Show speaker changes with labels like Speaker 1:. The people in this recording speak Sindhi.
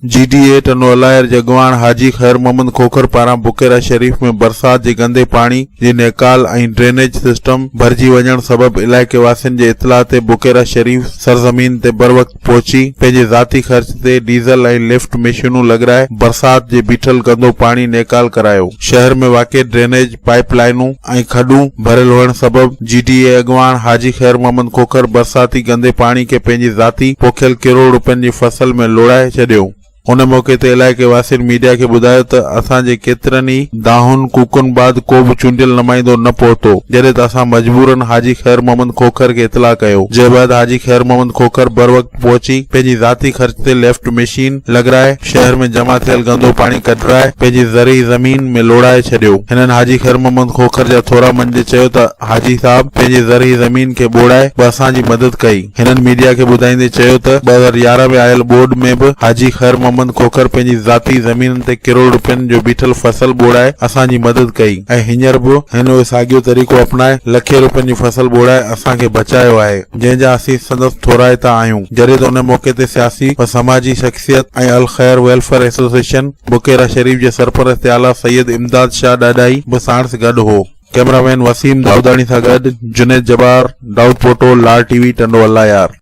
Speaker 1: جي ڊي اي ٽنڊو الهيار جي اڳواڻ حاجي خير محمد کوکر پاران بڪيرا شريف ۾ برسات جي گندي پاڻي جي نيڪال ۽ ڊرينيج سسٽم ڀرجي وڃڻ سبب علائقي واسين جي اطلاع تي بڪيرا شريف سرزمين تي بروقت پهچي پنهنجي ذاتي خرچ تي ڊيزل ۽ لفٽ مشينون لڳرائي برسات جي بيٺل گندو پاڻي نيڪال ڪرايو. شهر ۾ واقع ڊرينيج پائيپ لائينون ۽ کڏون ڀريل هئڻ سبب جي ڊي اي اڳواڻ حاجي خير محمد کوکر برساتي گندي پاڻي کي پنهنجي ذاتي پوکيل ڪروڙ روپين جي فصل ۾ لوڙائي ڇڏيو. ان موقعي تي علائقي واسين ميڊيا کي ٻڌايو ته اسان جي ڪيترن ئي دانهن ڪوڪن بعد ڪو به چونڊيل نمائندو نه پهتو جڏهن ته اسان مجبورن حاجي خير محمد کوکر کي اطلاع ڪيو جنهن بعد حاجي خير محمد کوکر بروقت پهچي پنهنجي ذاتي خرچ تي ليفٽ مشين لڳرائي شهر ۾ جمع ٿيل گندو پاڻي ڪڍرائي پنهنجي زرعي زمين ۾ لوڙائي ڇڏيو. هنن حاجي خير محمد کوکر جا ٿورا مڃيندي چيو ته حاجي صاحب پنهنجي زرعي زمين کي ٻوڙائي به اسان جي مدد ڪئي. هنن ميڊيا کي ٻڌائيندي چيو ته 2011 ۾ آيل ٻوڏ ۾ به حاجي خير محمد کوکر پنهنجي ذاتي زمينن تي ڪروڙ روپين جو بيٺل فصل ٻوڙائي اسان جي مدد ڪئي ۽ هينئر به هن اهو ساڳيو طريقو اپنائي لکين روپين جي فصل ٻوڙائي اسان کي بچايو آهي. جنهن جا اسين سندس ٿورائتا آهيون. جڏهن ته ان موقعي تي سياسي و سماجي شخصيت ۽ الخير ويلفيئر ايسوسيئيشن بڪيرا شريف جي سرپرست اعليٰ سيد امداد شاهه ڏاڏاهي به ساڻس گڏ هو. ڪئميرا مين وسيم دائوداڻي سان گڏ جنيد جبار، دائودپوٽو، لاڙ ٽي وي، ٽنڊو الله يار.